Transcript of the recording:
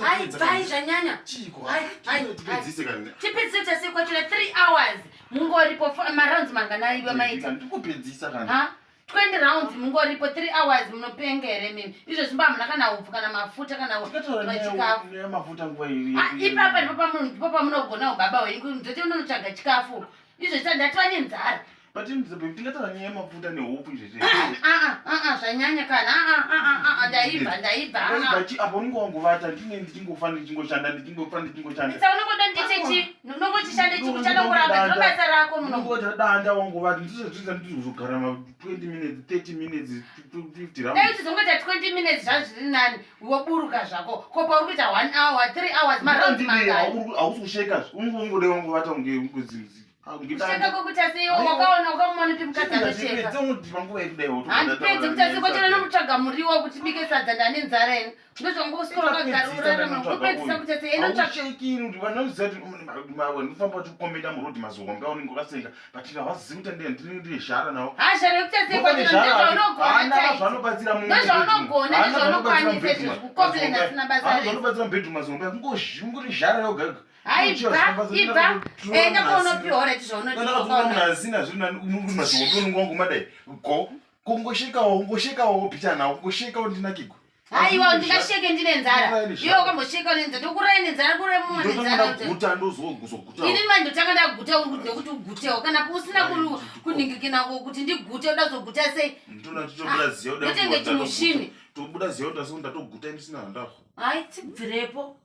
Hai, bye zvanyanya. Chiiko? Hai, hai, Tipedzise hai. kani. Tipedzise tase kwachona 3 hours. Mungoripo marounds mangana iwe maita. Ndikupedzisa kani. Ha? 20 rounds mungoripo 3 hours munopenga here mimi. Izvo zvimba hamuna kana upfu kana mafuta kana chikafu. Nyaya mafuta nguva iyi. Ah, ipapa ndipo pamuno ndipo pamunogona ubaba hwenyu kuti unonotsvaga chikafu. Izvo ndatova nenzara. But tingataura nyaya yemafuta nehopu izvezvi. Ah, ah, ah, zvanyanya kana. Ah, ah, ah, ah, ndaibva, ndaibva. Ndaibva chi apo unenge wangovata ndine ndichingofa ndichingoshanda ndichingofa ndichingoshanda. Saka unongoda ndiite chi? Unongochishanda chi kuchada kuramba ndiro basa rako muno. Unongota danda wangovata ndizvo ndizozogara ma 20 minutes 30 minutes 50 rounds. Dai uchizongoita 20 minutes zvazviri nani woburuka zvako. Ko pauri kuita 1 hour, 3 hours ma rounds mangani? Hausi kusheka unongoda wangovata kunge kunge Kusheka kwekuita sei wakaona wakamuona kuti mukadzi anosheka. Handipedze kuita sei kwachona nomutsvaga muriwo kuti bike sadza ndane nzara ini. Ndozvangoswera wakagara urarama kupedzisa kuita sei inotsvaga. Ndofamba muroad mazihombe aunenge wakasenga but havazivi kuti ndine zhara nawo. Ha zhara yekuita sei kwachona ndozvaunogona chaizvo. Zvanobatsira munhu. Ndozvaunogona ndozvaunokwanisa izvo zvekucomplain asina basa rese. Zvanobatsira mubedroom mazihombe kungori zhara yoga yoga. Haibva, ibva, enda kwaunopiwa right zvaunotimunhu asina zviri nani mazihombe unenge wangomadai go kungoshekawo kungoshekawo bhichana kungoshekawo ndinakigwa. Haiwa ndingasheke ndine nzara. Iwe wakambosheka une nzara. Ndokurai nenzara kure mumwe nenzara. Guta ndozoguta. Ini manje ndotanga ndaguta nekuti ugutewo kana usina kuningikina kuti ndigute uda kuzoguta sei? Ndinoda tobuda ziya uda. Ndotenge chimushini. Tobuda ziya uda ndatoguta ndisina handako. Hayi tibvirepo.